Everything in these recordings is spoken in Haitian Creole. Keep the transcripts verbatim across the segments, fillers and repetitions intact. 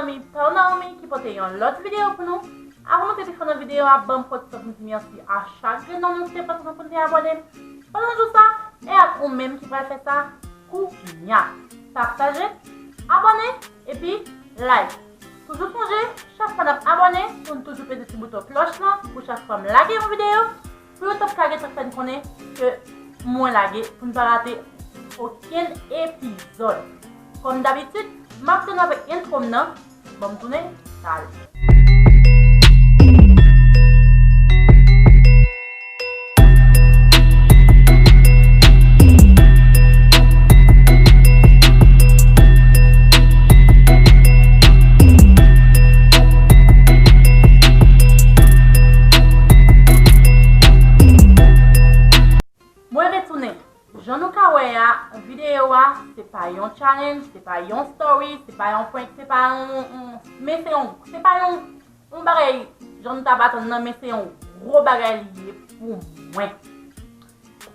zanmi pa w Naomi ki pote yon lòt videyo pou nou. Avan nou te fin nan videyo a, ban m pwofite pou m di mèsi a chak grenn nan nou ki te pran tan pou nou te abòne. Pandan jou sa, e ak ou menm ki pral fè sa kounya. Pataje, abòne, epi like. Toujou sonje, chak fwa n ap abòne, pou n toujou peze ti bouton klòch lan, pou chak fwa m lage yon videyo, pou YouTube ka gentan fè n konnen ke mwen lage, pou n pa rate okenn epizòd. Kòm dabitid, m ap tann avèk entwo m nan, ban m tounen, talè. Mwen retounen. Jan nou ka wè a, videyo a, se pa yon challenge, se pa yon story, se pa yon prank, se pa yon, yon, men se yon, se pa yon, yon bagay, jan nou ta va tann nan, men se yon gwo bagay li ye pou mwen.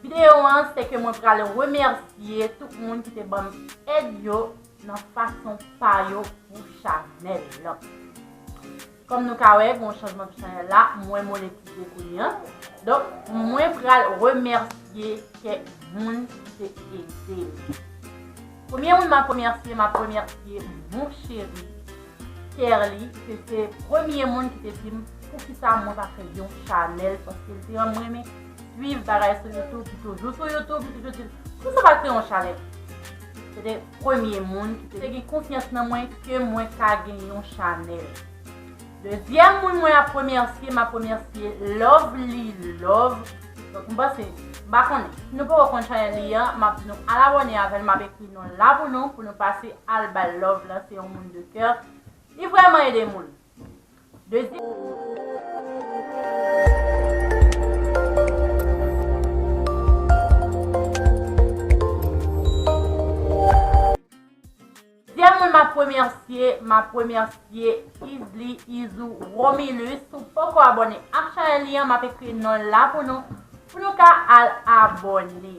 Videyo an, se ke mwen pral remèsye tout moun ki te ban m èd yo nan fason pa yo pou chanèl lan. Kòm nou ka wè, gen yon chanjman sou chanèl la, mwen monetize kounye a. Donk, mwen pral remèsye kèk moun ki te ede m. Premye moun m ap remèsye, m ap remèsye mon cheri, Kerly, ke se premye moun ki te di m poukisa mwen pa fè yon chanèl, paske l te renmen swiv bagay sou YouTube, li toujou sou YouTube, li toujou di m, poukisa w pa kreye yon chanèl? Se te premye moun ki te gen konfyans nan mwen ke mwen ka gen yon chanèl. Dezyèm moun mwen ap remèsye, m ap remèsye Lovely Love. Donk, m panse, m pa konnen. Si nou poko konn chanèl li an, m ap di nou al abòne avè l, m ap ekri non l la pou nou, pou nou pase al ba l love la, se yon moun de kè. Li vrèman ede moun. Dezyèm. Dezyèm moun m ap remèsye, m ap remèsye Isly, Izou, Romilus. Si w poko abòne ak chanèl li an, m ap ekri non l la pou nou, pou nou ka al abòne.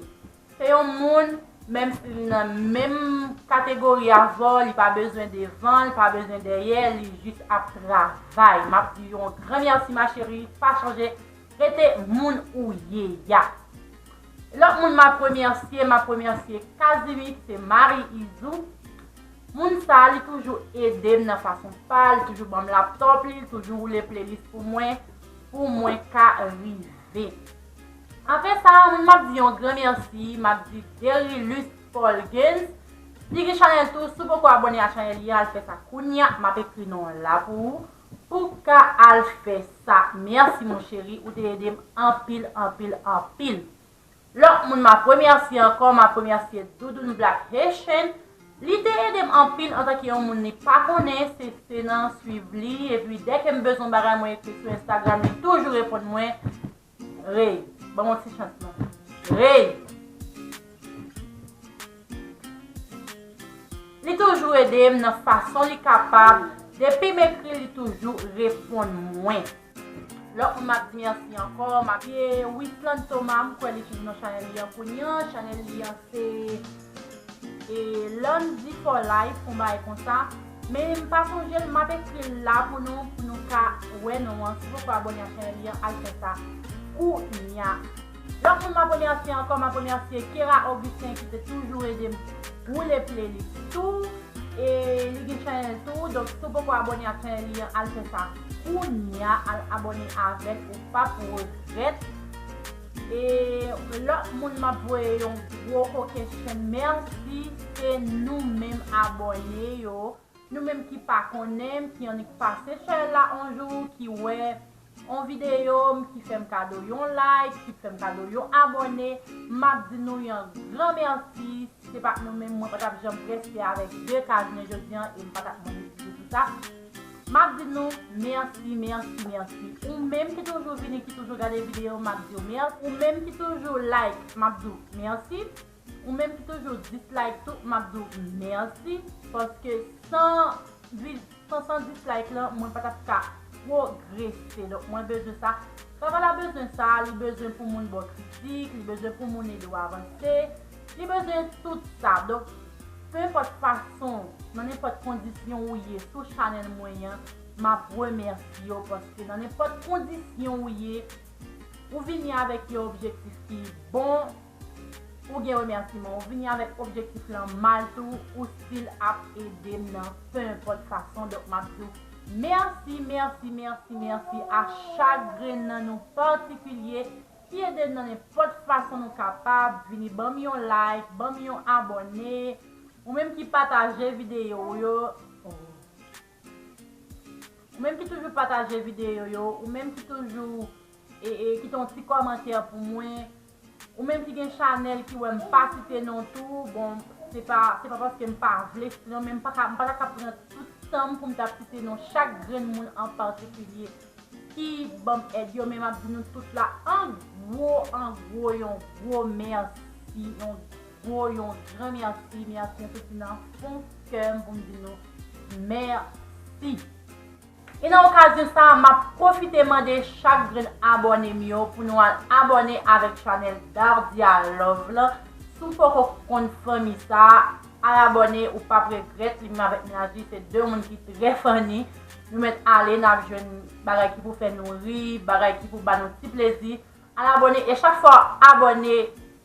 Se yon moun, menm si li nan menm kategori avè w, li pa bezwen devan, li pa bezwen dèyè, li jis ap travay. M ap di yon gran mèsi, ma chérie, pa chanje, rete moun ou ye a. Lòt moun m ap remèsye, m ap remèsye Casimir, ki se mari Izou. Moun sa, li toujou ede m nan fason pa l, li toujou ban m laptop li, li toujou woule playlist pou mwen, pou mwen ka rive. Apre sa, moun m ap di yon gran mèsi, m ap di Derilus Paul Games. Li gen chanèl tou, si w poko abòne a chanèl li an, al fè sa kounye a, m ap ekri non an la pou ou, pou w ka al fè sa. Mèsi, mon chéri, ou te ede m anpil, anpil, anpil. Lòt moun m ap remèsye ankò, m ap remèsye Doudoune Black Haitian. Li te ede m anpil antanke yon moun li pa konnen, se, se nan swiv li, epi dèke m bezwen yon bagay, mwen ekri sou Instagram, li toujou reponn mwen. Rey, ban m yon ti chans non. Rey! Li toujou ede m nan fason li kapab. Depi m ekri, li toujou reponn mwen. Lòt moun m ap di mèsi ankò, m ap di Wisland Thomas, m kwè li jwenn nan chanèl li an kounye an. Chanèl li an se e Landy for Life, yon bagay konsa. Men m pa sonje l, m ap ekri l la pou nou, pou nou ka wè non an. Si w poko abòne ak chanèl li an, al fè sa kounye a. Lòt moun m ap remèsye ankò, m ap remèsye Kera Augustin ki te toujou ede m woule playlist tou. E li gen chanèl tou, donk si w poko abòne ak chanèl li an, al fè sa kounye a, al abòne avè l, ou p ap regrèt. E lòt moun m ap voye yon gwo kokenn mèsi, se nou menm abòne yo. Nou menm ki pa konnen m, ki annik pase chanèl la yon jou, ki wè yon videyo m, ki fè m kado yon like, ki fè m kado yon abòne, m ap di nou yon gran mèsi. Si se pa t nou menm, mwen pa t ap janm prèske avèk de K jounen jodi an, e m pa t ap monetize tou sa. M ap di nou mèsi, mèsi, mèsi. Ou menm ki toujou vini, ki toujou gade videyo, m ap di w mèsi. Ou menm ki toujou like, m ap di w mèsi. Ou menm ki toujou dislike tou, m ap di w mèsi. Paske san, san, san dislike lan, mwen pa t ap ka pwogrese. Donk, mwen bezwen sa. Travay la bezwen sa, li bezwen pou moun ba w kritik, li bezwen pou moun ede w avanse, li bezwen tout sa. Donk, Nenpòt fason, nan nenpòt kondisyon ou ye sou chanèl mwen an, m ap remèsye w paske nan nenpòt kondisyon ou ye, ou vini avèk yon objektif ki bon, ou gen remèsiman. Ou vini avèk objektif lan mal tou, ou still ap ede m nan penenpòt fason. Donk, m ap di w mèsi, mèsi, mèsi, mèsi a chak grenn nan nou patikilye ki ede m nan nenpòt fason nou kapab. Vini ban m yon like, ban m yon abòne. Ou menm ki pataje videyo yo, ou menm ki toujou pataje videyo yo, ou menm ki toujou e, e, kite yon ti kòmantè pou mwen, ou menm ki gen chanèl ki wè m pa site non tou, bon, se pa, se pa paske m pa vle site non, men m pa ka, m pa ta ka pran tout tan m pou m t ap site non chak grenn moun an patikilye ki ban m èd yo, men m ap di nou tout la an gwo, an gwo, yon gwo mèsi, yon gwo, yon gran mèsi, mèsi, yon soti nan fon kè m pou m di nou mèsi. E nan okazyon sa a, m ap pwofite mande chak grenn abòne m yo pou nou al abòne avèk chanèl Dardia Love lan. Si w poko konn fanmi sa a, al abòne, ou p ap regrèt. Li menm avèk mennaj li, se de moun ki trè funny. Nou mèt ale, n ap jwenn bagay ki pou fè nou ri, bagay ki pou ba nou ti plezi. Al abòne, e chak fwa w abòne,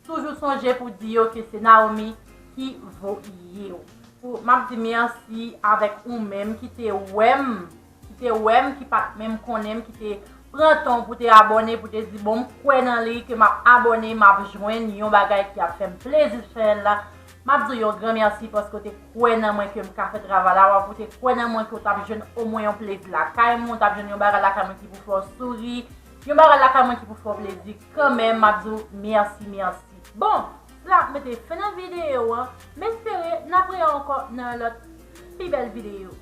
toujou sonje pou di yo ke se Naomi ki voye w. Pou, m ap di mèsi avèk ou menm ki te wè m, ki te wè m, ki pa t menm konnen m, ki te pran tan w pou te abòne, pou te di, bon, m kwè nan li, ke m ap abòne, m ap jwenn yon bagay ki ap fè m plezi sou chanèl la. M ap di w yon gran mèsi paske w te kwè nan mwen ke m ka fè travay la, w ap, ou te kwè nan mwen ke w t ap jwenn omwen yon plezi lakay mwen, w t ap jwenn yon bagay lakay mwen ki pou fè w souri, yon bagay lakay mwen ki pou fè w plezi kanmenm, m ap di w mèsi, mèsi. Bon, sila ap mete fen nan videyo an. M espere n ap reyè ankò nan yon lòt pi bèl videyo.